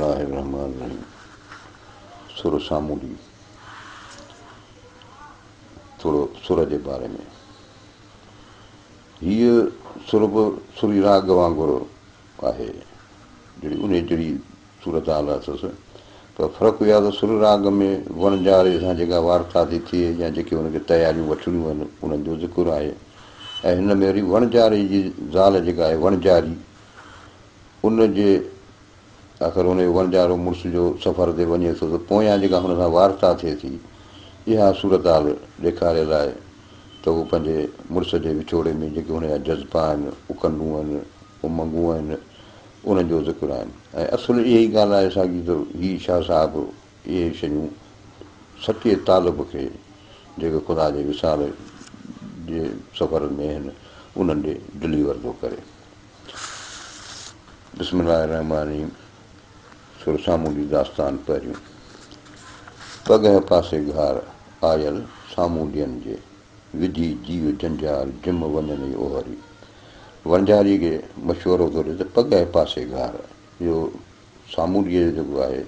الله الرحمٰن الرحيم سر سامونڊي ٿورو سر جي باري ۾ هيء سر به سري راڳ وانگر آهي جهڙي انهي جهڙي صورتحال اٿس پر فرق اهو آهي ته سر راڳ ۾ وڻجاري سان جيڪا وارتا ٿي ٿئي يا جيڪي ان کي تياريون وٺڻيون آهن انهن جو ذڪر آهي ۽ هن ۾ وري وڻجاري جي زال جيڪا آهي وڻجاري ان جي آخر هن جو وڻجارو مڙس جو سفر تي وڃي ٿو ته پويان جيڪا هن سان وارتا ٿئي ٿي، اها صورتحال ڏيکاريل آهي ته هو پنهنجي مڙس جي وڇوڙي ۾ جيڪي هن جا جذبا آهن، اڪنڊون آهن، امنگون آهن، انهن جو ذڪر آهن ۽ اصل اها ئي ڳالهه آهي ساڳي ته هي شاهه صاحب اهي شيون سچي طالب کي جيڪي خدا جي وصال جي سفر ۾ آهن، انهن ڏي ڊليور ٿو ڪري. بسم الله الرحمٰن الرحيم سر سامونڊي داستان پهريون پڳهه پاسي گهار آيل سامونڊين جي وڌي جيء جنجال جم وڃن ئي اوهري وڻجاري کي مشورو ٿو ڏي ته پڳهه پاسي گهار اهو سامونڊيء جو جيڪو آهي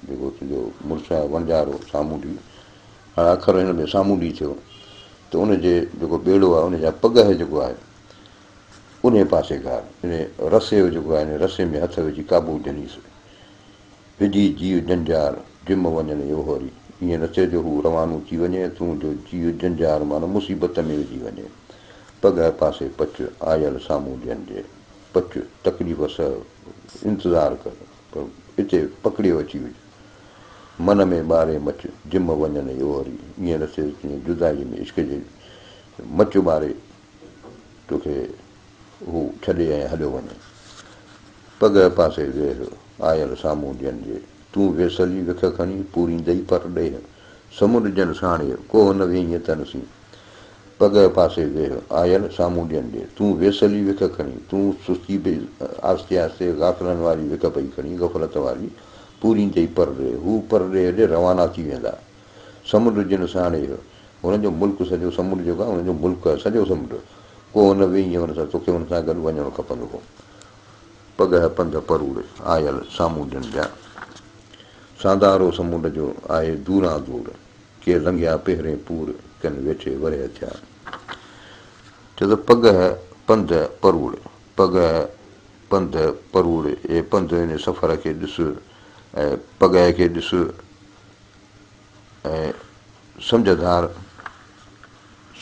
جيڪو تنهنجو مڙس آهي وڻجارو سامونڊي هاڻي اکر هن ۾ سامونڊي ٿيو ته ان جي جيڪو ٻيڙو آهي ان جا پڳهه جيڪو آهي انهيء پاسي گهار، انهيء رسي جو جيڪو آهي، انهيء رسي ۾ هٿ وجهي قابو جهليس. وجهي جيء جنجار، جم وڃن يوهري. ائين نه ٿئي جو هو روانو ٿي وڃي ۽ تون جو جيء جنجار معنيٰ مصيبت ۾ وجهي وڃين. پڳهه پاسي پچ، آيل سامهون جن جي. پچ، تڪليف سهه، انتظار ڪر، پر اتي پڪڙيو اچي وجهه. من ۾ ٻاري مچ، جم وڃن يوهري. ائين نه ٿئي ته تنهنجي جدائيء ۾ عشق جي مچ ٻاري توکي هو ڇڏي ۽ هليو وڃي. پڳهه پاسي ويهه، آيل سامهون جن جي. تون ويسلي وک کڻي، پوريندئي پر ڏيهه. سمنڊ جن ساڻيهه، ڪوهه نه ويهينء تن سين. پڳهه پاسي ويهه، آيل سامهون جن جي. تون ويسلي وک کڻي، تون سستي به آهستي آهستي غافلن واري وک پئي کڻي، غفلت واري، پوريندئي پر ڏيهه. هو پر ڏيهه ڏي روانا ٿي ويندا. سمنڊ جن ساڻيهه، هن جو ملڪ سڄو سمنڊ جيڪو آهي، هن جو ملڪ آهي سڄو سمنڊ. ڪو نه ويهين هن سان، توکي هن سان گڏ وڃڻ کپندو هو. پڳهه پنڌ پروڙ، آيل سامونڊين جا. ساندارو سمنڊ جو، آهي دوران دور. ڪي لنگهيا پهرين پور، ڪن ويٺي ورهيه ٿيا. چئه ته پڳهه پنڌ پروڙ، پڳهه پنڌ پروڙ، اي پنڌ ان سفر کي ڏس ۽ پڳهه کي ڏس. ۽ سمجهه ڌار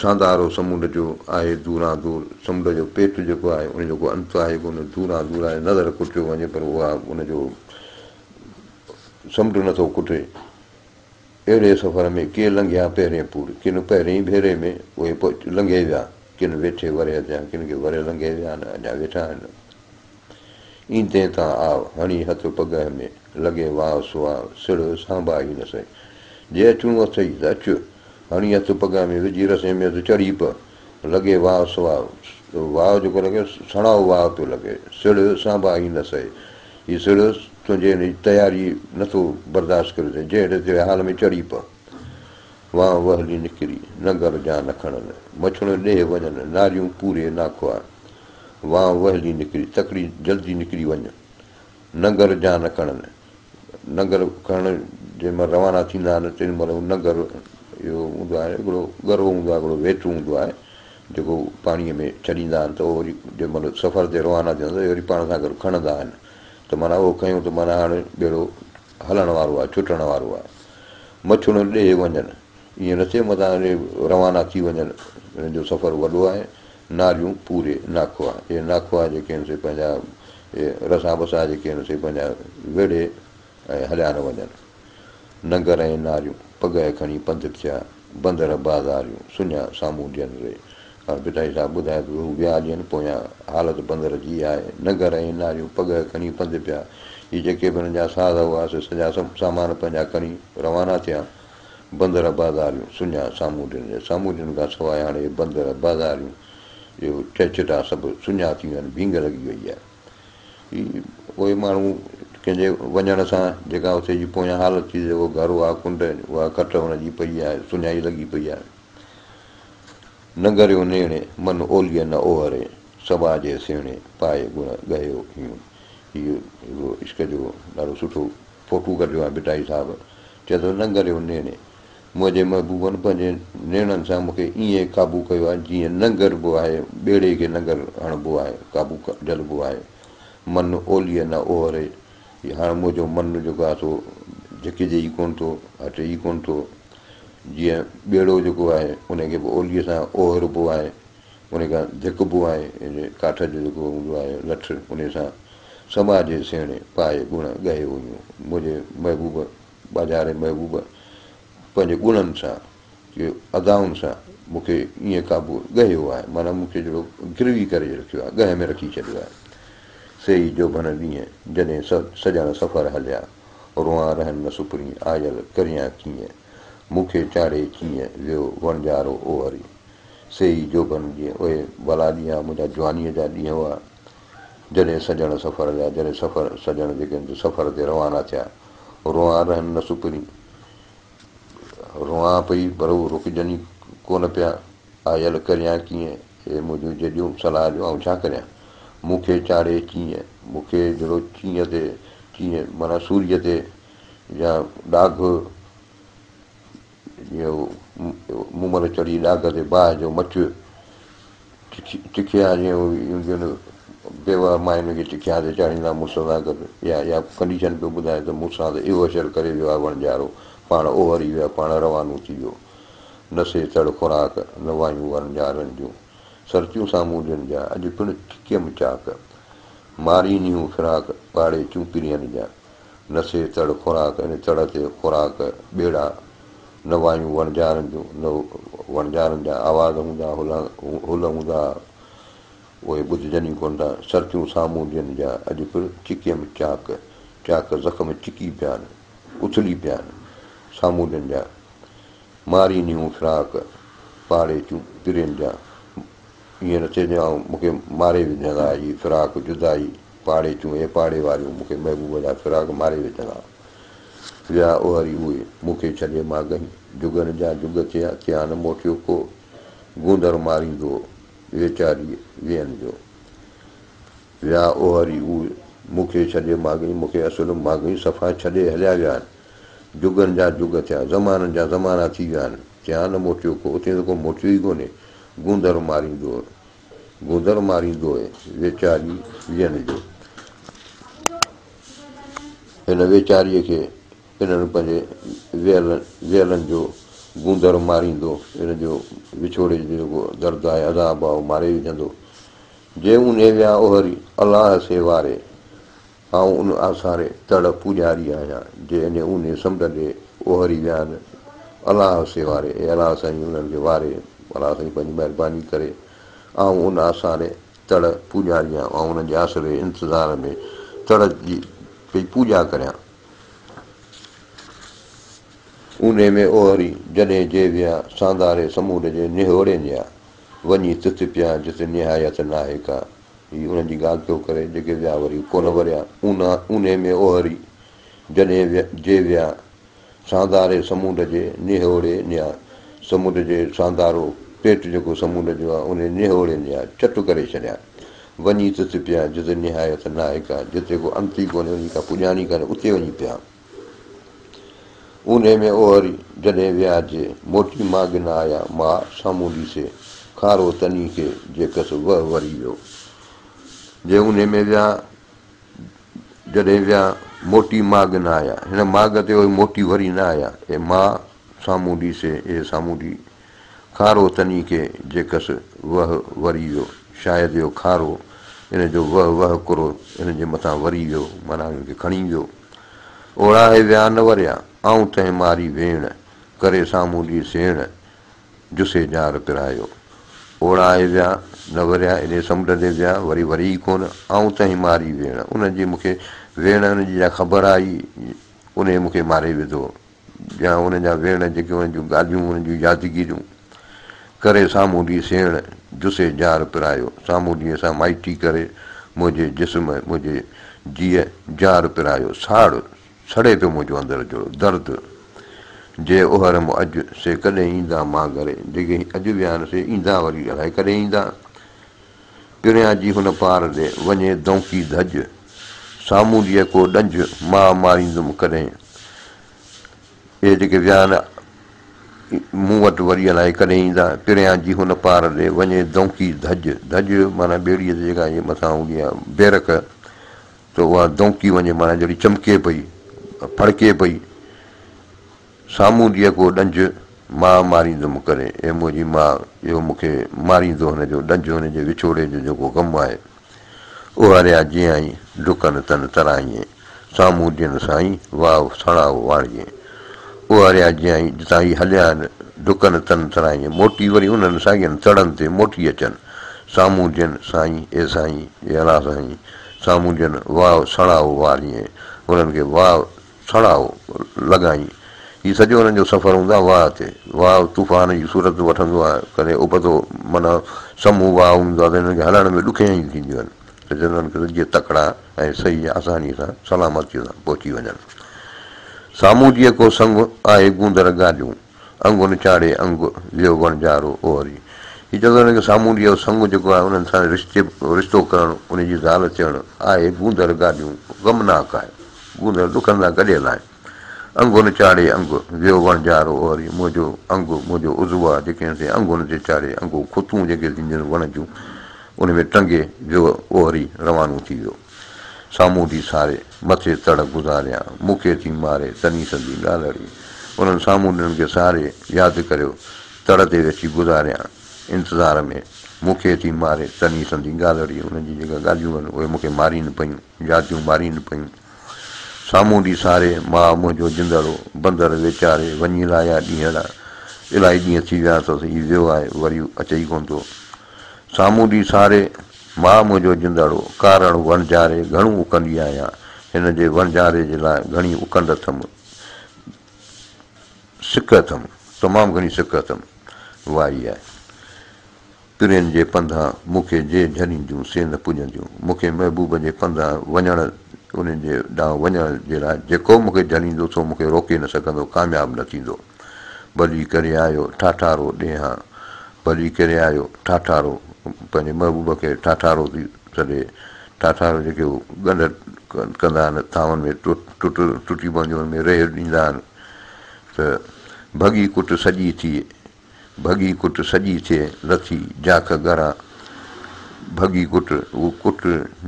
ساندارو سمنڊ جو آهي دوران دور سمنڊ جو پيٽ جيڪو آهي ان جو ڪو انت آهي ڪونه دوران دور آهي نظر ڪٽيو وڃي پر اها ان جو سمنڊ نٿو ڪٽي اهڙي سفر ۾ ڪي لنگهيا پهرين پور ڪن پهرين ئي ڀيري ۾ اهي لنگهي ويا ڪن ويٺي ورهيه ٿيا ڪن کي ورهيه لنگهي ويا آهن اڃا ويٺا آهن. ايندين تان آء، هڻي هٿ پڳهه ۾، لڳي واء سواء، سڙهه سانباهي نه سهي. جي اچڻو اٿئي ته اچ، هڻي هٿ پڳهه ۾، وجهي رسي ۾ ته چڙهي پء. لڳي واء سواء، واء جيڪو لڳي، سڻائو واء پيو لڳي، سڙهه سانباهي نه سهي. هي سڙهه تنهنجي هن جي تياري نه ٿو برداشت ڪري سگهي، جهڙي تهڙي حال ۾ چڙهي پء. وانء وهلي نڪري، ننگر جان کڻن، مڇڻ ڏيهه وڃن، ناريون پوري ناکئا. وانء وهلي نڪري، تڪڙي جلدي نڪري وڃ. ننگر جان کڻن، ننگر کڻڻ جنهن مهل روانا ٿيندا آهن، تنهن مهل هو ننگر اهو هوندو آهي، هڪڙو ڳرو هوندو آهي، هڪڙو ويٽ هوندو آهي، جيڪو پاڻيء ۾ ڇڏيندا آهن ته اهو وري جنهن مهل سفر تي روانا ٿيندا ته وري پاڻ سان گڏ کڻندا آهن ته معنيٰ اهو کنيو ته معنيٰ هاڻي ٻيڙو هلڻ وارو آهي، ڇٽڻ وارو آهي. مڇڻ ڏيهه وڃن، ائين نه ٿئي متان اڙي روانا ٿي وڃن، هنن جو سفر وڏو آهي. ناريون پوري ناکئا، اهي ناکئا جيڪي آهن سي پنهنجا اهي رسا بسا جيڪي آهن سي پنهنجا ويڙهي ۽ هليا نه وڃن. ننگر ۽ ناريون پڳهه کڻي پنڌ ٿيا، بندر بازاريون سڃا سامهون ڏين ري. هاڻ ڀٽائي صاحب ٻڌائي ٿو ته هو ويا ڏين پويان حالت بندر جي اها آهي. ننگر ۽ ناريون پڳهه کڻي پنڌ پيا. هي جيڪي به هنن جا ساز هئا سي سڄا سامان پنهنجا کڻي روانا ٿيا. بندر بازاريون سڃا سامونڊين جا. سامونڊين کان سواء هاڻي اهي بندر بازاريون اهو چهچٽا سڀ سڃا ٿي ويا آهن، ڀينگ لڳي وئي آهي. هي اهي ماڻهو ڪنهن جي وڃڻ سان جيڪا اتي جي پويان حالت ٿي اهو گهر اها ڪنڊ اها کٽ هن جي پئي آهي، سڃائي لڳي پئي آهي. ننگريو نيڻي، من اوليء نه اوهري، سٻاجهي سيڻي، پائي ڳڻ ڳهيو هيون. هيء هڪڙو عشق جو ڏاڍو سٺو فوٽو ڪڍيو آهي ڀٽائي صاحب. چئي ٿو ننگر جو نيڻي. منهنجي محبوبن پنهنجي نيڻن سان مون کي ائين قابو ڪيو آهي جيئن ننگربو آهي، ٻيڙي کي ننگر هڻبو آهي، قابو جهلبو آهي. من اوليء نه اوهري، هاڻ منهنجو من جيڪو آهي سو جهڪجي ئي ڪونه ٿو، هٽي ئي ڪونه ٿو. جيئن ٻيڙو جيڪو آهي ان کي به اوليء سان اوهربو آهي، ان کان ڌڪبو آهي، ڪاٺ جو جيڪو هوندو آهي لٺ ان سان. سماجي سيڻي پائي ڳڻ ڳهي وڃون، منهنجي محبوب ٻاجهاري محبوب پنهنجي ڳڻن سان ڪي ادائن سان مون کي ائين قابو ڳهيو آهي، معنيٰ مون کي جهڙو گروي ڪري رکيو آهي، ڳهه ۾ رکي ڇڏيو آهي. سي ئي جوڀن ڏينهن، جڏهن سڄڻ سفر هليا، روئان رهن نه سپرين، آيل ڪريان ڪيئن، مون کي چاڙهي ڪيئن ويو وڻجارو اوهري. سي ئي جوڀن ڏينهن، اهي ڀلا ڏينهن منهنجا جوانيء جا ڏينهن هئا، جڏهن سڄڻ سفر هليا، جڏهن سفر سڄڻ جيڪي آهن سي سفر تي روانا ٿيا، روئان رهن نه سپرين، روئان پئي پر هو رڪجن ئي ڪونه پيا. آيل ڪريان ڪيئن؟ اي منهنجون جيڏيون، صلاح ڏيو آئون ڇا ڪريان؟ مون کي چاڙهي چيئن، مون کي جهڙو چيئن تي چيئن معنيٰ سوريء تي يا ڏاگهه جيئن مومل چڙهي ڏاگهه تي باهه جو مچ چکيا جيئن هونديون آهن بيوه ماين کي چکيا تي چاڙهيندا مڙس سان گڏ يا اها ڪنڊيشن پيو ٻڌائي ته مون سان ته اهو حشر ڪري ويو آهي وڻجارو پاڻ اوهري ويو آهي پاڻ روانو ٿي ويو نه سي تڙ خوراڪ نه وايون وڻجارن جون سرتيون سامونڊين جا اڄ پڻ ڇڪيم چاڪ ماري نيون فراق پاڙي چونپرين جا نه سي تڙ خوراڪ يعني تڙ تي خوراڪ ٻيڙا نه وايون وڻجارن جون، نه وڻجارن جا آواز هوندا، هل هوندا، اهي ٻڌجن ئي ڪونه ٿا. سرتيون سامونڊين جا اڄ پڻ چڪيم چاڪ، چاڪ زخم چڪي پيا آهن، اٿلي پيا آهن سامونڊين جا. ماري نيون فراق، پاڙي چون پرين جا. ائين نه ٿئي جو مون کي ماري وجهندا، هي فراق جدائي، پاڙي چون اي پاڙي واريون، مون کي محبوب جا فراق ماري وجهندا. ويا اوهري اهي، مون کي ڇڏي ماڳهين. جڳن جا جڳ ٿيا، ٿيا نه موٽيو ڪو. گوندر ماريندو ويچاريء وين جو. ويا اوهري اهي، مون کي ڇڏي ماڳهين، مون کي اصل ماڳهين صفا ڇڏي هليا ويا آهن. جڳن جا جڳ ٿيا، زمانن جا زمانا ٿي ويا آهن. ٿيا نه موٽيو ڪو، اتي ته ڪو موٽيو ئي ڪونهي. گوندر ماريندو گوندر ماريندو ويچاري وين جو. هن ويچاريء کي انهن پنهنجي ويل ويلن جو گوندر ماريندو، هن جو وڇوڙي جو جيڪو درد آهي، عذاب آهي، اهو ماري وجهندو. جي اونهي ويا اوهري، الله سي واري، آئون ان آساري تڙ پوڄاري آهيان. جي انهي اونهي سمنڊ ڏي اوهري ويا آهن، الله سي واري، اي الله سائين انهن کي واري، الله سائين پنهنجي مهرباني ڪري، آئون ان آساري تڙ پوڄاري آهيان، آئون انهن جي آسري انتظار ۾ تڙ جي پئي پوڄا ڪريان. اونهي ۾ اوهري جڏهن جي ويا، سانداري سمونڊ جي نهوڙي نيا، وڃي تت پيا جت نهايت ناهي ڪا. هي انهن جي ڳالهه پيو ڪري، جيڪي ويا وري ڪونه وريا. اونهي ۾ اوهري جڏهن جي ويا، سانداري سمونڊ جي نهوڙي نيا، سمنڊ جي ساندارو پيٽ جيڪو سمونڊ جو آ، انهي نهوڙي نيا، چٽ ڪري ڇڏيا. وڃي تت پيا، جت نهايت ناهي ڪا، جتي ڪو انت ئي ڪونهي، ان جي ڪا پڄاڻي ڪانهي، اتي وڃي پيا. اونهي ۾ اوهري جڏهن ويا جي، موٽي ماڳ نه آيا، ماء سامونڊي سي، کارو تني کي، جيڪس وهه وري ويو. جي اونهي ۾ ويا، جڏهن ويا، موٽي ماڳ نه آيا. هن ماڳ تي اهي موٽي وري نه آيا. اي ماء سامونڊي سي، اي سامونڊي، کارو تني کي، جيڪس وهه وري ويو. شايد اهو کارو، ان جو وهه وهڪرو هن جي مٿان وري ويو، معنيٰ هن کي کڻي ويو. اوڙاهي ويا نه وريا، آئون تنهن ماري ويڻ، ڪري سامونڊي سيڻ، جسي ڄار پرايو. اوڙاهي ويا، نه وريا، ايڏي سمنڊ ڏي ويا، وري وري ئي ڪونه. آئون تنهن ماري ويڻ. انهن جي مون کي ويڻ ان جي جا خبر آئي، انهيء مون کي ماري وڌو. يا انهن جا ويڻ جيڪي انهن جون ڳالهيون، انهن جون يادگيريون. ڪري سامونڊي سيڻ، جسي ڄار پرايو. سامونڊيء سان مائٽي ڪري، منهنجي جسم، منهنجي جيء ڄار پرايو. ساڙ، سڙي پيو منهنجو اندر جو درد. جي اوهر م اڄ، سي ڪڏهن ايندا مان گهري. جيڪي اڄ ويا آهن، سي ايندا وري الائي ڪڏهن ايندا. پريان جي هن پار ڏي، وڃي دونڪي ڌڄ. سامونڊيء ڪو ڏنجهه، ماء ماريندم ڪڏهن. اهي جيڪي ويا آهن، مون وٽ وري الائي ڪڏهن ايندا. پريان جي هن پار ڏي، وڃي دونڪي ڌڄ. ڌڄ معنيٰ ٻيڙيء تي جيڪا هيء مٿان هوندي آهي بيرڪ، ته اها دونڪي وڃي معنيٰ جهڙي چمڪي پئي، ڦڙڪي پئي. سامونڊيء ڪو ڏنجهه، ماء ماريندم ڪري. اي منهنجي ماء، اهو مون کي ماريندو هن جو ڏنجهه، هن جي وڇوڙي جو جيڪو غم آهي. اهاريا جيائين، ڊڪن تن ترائين، سامونڊين سائين، واء سڻائو واڻيين. اهاريا جيائين، جتان هي هليا آهن، ڊڪن تن ترائين، موٽي وري انهن ساڳين تڙن تي موٽي اچن. سامونڊين سائين، اي سائين، اي الله سائين، سامونڊين واء سڻائو واريين، انهن کي واء سڙائو لڳائين. هي سڄو انهن جو سفر هوندو آهي واهه تي. واهه طوفان جي صورت وٺندو آهي. ڪڏهن ابتو معنيٰ سمهون واهه هوندو آهي ته انهن کي هلڻ ۾ ڏکيائيون ٿينديون آهن ته جنرن کي جيئن تڪڙا ۽ صحيح آسانيء سان سلامتيء سان پهچي وڃن. سامونڊيء ڪو سڱ آهي گوندر گاڏيون، انگن چاڙهي انگ ويو وڻجارو اوهري. هي چوندو آهي ته سامونڊيء جو سڱ جيڪو آهي انهن سان رشتي رشتو ڪرڻ، ان جي زال ٿيڻ آهي گوندر گاڏيون غمناڪ آهي. گوندر ڏکن سان گڏيل آهي. انگن چاڙهي انگ، ويو وڻجارو اوري، منهنجو انگ، منهنجو عضوا، جيڪي آهن سي انگن تي چاڙهي، انگو کتون جيڪي ٿينديون آهن وڻ جون، ان ۾ ٽنگي ويو اوري روانو ٿي ويو. سامونڊي ساري، مٿي تڙ گذاريان، مون کي ٿي ماري، تني سندي ڳالهڙي. انهن سامونڊين کي ساري، ياد ڪريو، تڙ تي ويٺي گذاريان، انتظار ۾، مون کي ٿي ماري، تني سندي ڳالهڙي. انهن جي جيڪا ڳالهيون آهن، اهي مون کي مارين پيون. جاتيون مارين پيون. سامونڊي ساري، ماء منهنجو جندڙو، بندر ويچاري، وڃي لايا ڏينهڙا. الائي ڏينهن ٿي ويا اٿس، هي ويو آهي، وري اچي ئي ڪونه ٿو. سامونڊي ساري، ماء منهنجو جندڙو، ڪارڻ وڻجاري، گهڻو اڪنڊي آهيان. هن جي وڻجاري جي لاء گهڻي اڪنڊ اٿم. سڪ اٿم، تمام گهڻي سڪ اٿم. وائي آهي. پرين جي پنڌان مون کي جي جهلينديون سي نه پڄنديون. مون کي محبوب جي پنڌان وڃڻ انهن جي ڏانهن وڃڻ جي لاء جيڪو مون کي جهليندو سو مون کي روڪي نه سگهندو، ڪامياب نه ٿيندو. ڀلي ڪري آيو ٺاٺارو ڏيهان، ڀلي ڪري آيو ٺاٺارو، پنهنجي محبوب کي ٺاٺارو ٿي سڏي. ٺاٺارو جيڪي هو ڳنڍ ڪندا آهن، ٿانون ۾ ٽٽ ٽٽي پونديون ان ۾ ريهه ڏيندا آهن ته ڀڳي ڪٽ سڄي ٿئي. ڀڳي ڪٽ سڄي ٿئي، لٿي جاک ڳرا. ڀڳي ڪٽ، هو ڪٽ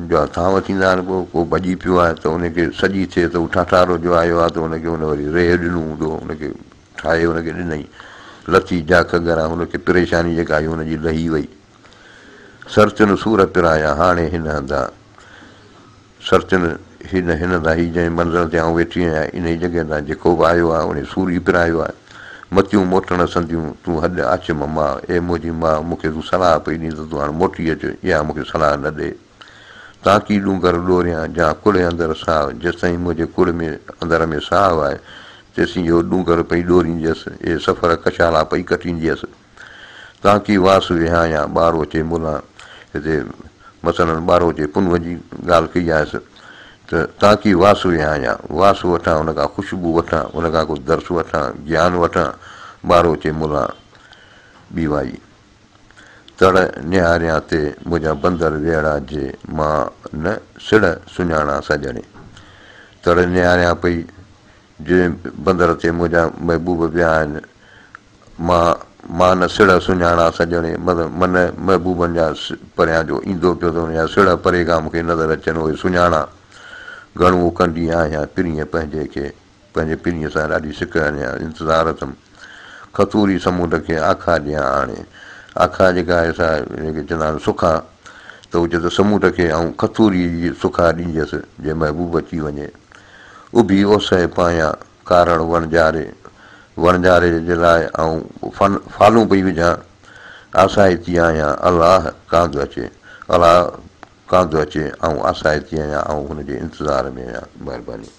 جا ٿانو ٿيندا آهن، پوء ڪو ڀڄي پيو آهي ته ان کي سڄي ٿئي ته هو ٺاٺارو جو آيو آهي ته ان کي ان وري ريهه ڏنو هوندو، ان کي ٺاهي ان کي ڏنائين. لٿي جاک ڳرا، هن کي پريشاني جيڪا هئي ان جي لهي وئي. سرتين سور پرايا، هاڻي هن هنڌان. سرتين هن هن تان هي جنهن منزل تي آئون ويٺي آهيان، انهيء جڳهه تان جيڪو به آيو آهي، انهيء سور ئي پرايو آهي. متيون موٽڻ سنديون، تون هڏ آڇ م ماء، اي منهنجي ماء، مون کي تون صلاح پئي ڏين ته تون هاڻ موٽي اچ، اها مون کي صلاح نه ڏي. تانڪي ڏونگر ڏوريان، جان ڪڙهه اندر ساهه، جيستائين منهنجي ڪڙهه ۾ اندر ۾ ساهه آهي، تيسين اهو ڏونگر پئي ڏورينديس، اهي سفر ڪشالا پئي ڪٽينديس. تانڪي واس وهايان، ٻاروچي ملان. هتي مثلاً ٻاروچي پنهونء جي ڳالهه ڪئي آهيس ته تانڪي واس وهايان، واس وٺان، ان کان خوشبو وٺان، ان کان ڪو درس وٺان، گيان وٺان، ٻاروچي ملان. ٻي وائي. تڙ نهاريان تي منهنجا بندر ويڙا جي مان نه سڙهه سڃاڻان سڄڻي. تڙ نهاريان پئي جنهن بندر تي منهنجا محبوب ويا آهن، مان مان نه سڙهه سڃاڻان سڄڻي، مطلب من محبوبن جا پريان جو ايندو پيو ته ان جا سڙهه پري کان مون کي نظر اچن اهي سڃاڻان. گهڻو اڪنڊي آهيان پرينء پنهنجي کي، پنهنجي پرينء سان ڏاڍي سڪ اڃان انتظار اٿم. کٿوري سمونڊ کي آکا ڏيان آڻي. آکا جيڪا آهي سا ان کي چوندا آهن سکا، ته هو چئي ته سمونڊ کي آئون کٿوريء جي سکا ڏينديس جي محبوب اچي وڃي. اڀي اوسهه پايان ڪارڻ وڻجاري، وڻجاري جي لاء آئون فن فالون پئي وجهان، آسائتي آهيان، الله ڪانڌ اچي، الله ڪانڌ اچي، آئون آسائتي آهيان، آئون هن جي انتظار ۾ آهيان. مهرباني.